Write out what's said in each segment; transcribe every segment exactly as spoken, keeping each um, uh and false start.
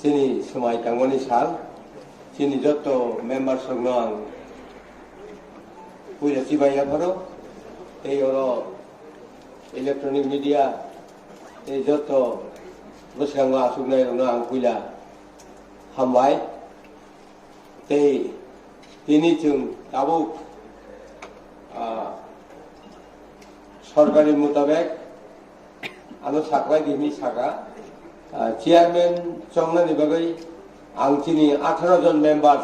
Chini swmai tangmani sal, chini joto members rokno ang puila chibai yapharo, tei oro electronic media tei joto bwskango achuknai rokno ang puila hambai. Tei tini chwng tabuk, ah, sorkari mutabek ano saklai di hinwi saka, ah, chairman chongnani bagwi ang chini atharo jon members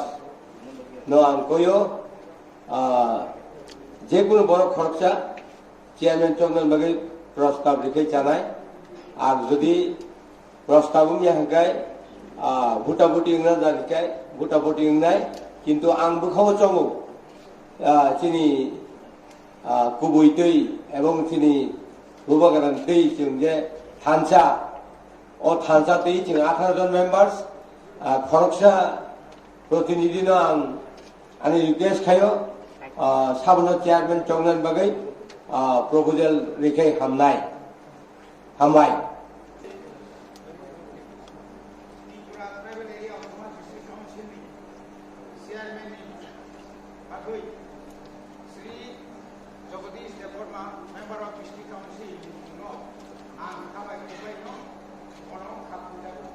no ang koyo, ah, jekunu borok khoroksa chairman chongnani bagwi prostab rikhe chanai. Ar jodi prostab wngya hwnkhe, ah, buta buti wngna jani khe buta buti wngnai, kintu ang bwkhao chongo, ah, chini, ah, kubui twi ebong chini bubagra twi chwng je thansa, o thansa twi chwng atharo jon members, ah, khoroksa protinidhi no ang ani request khayo, ah, sabono chairman chongnani bagwi, ah, proposal rikhe hamnai. Hambai. Tripura Tribal Area Autonomous District Council ni chairman ni bagwi Shri Jagadish Debbarma, Member of District Council no ang khabai kubai no bono khabai jago.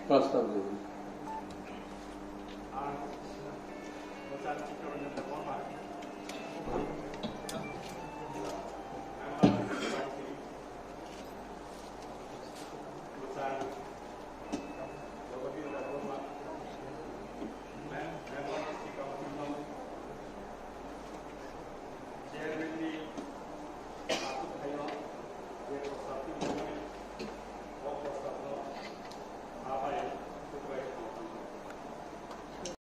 Prostab jago. Ang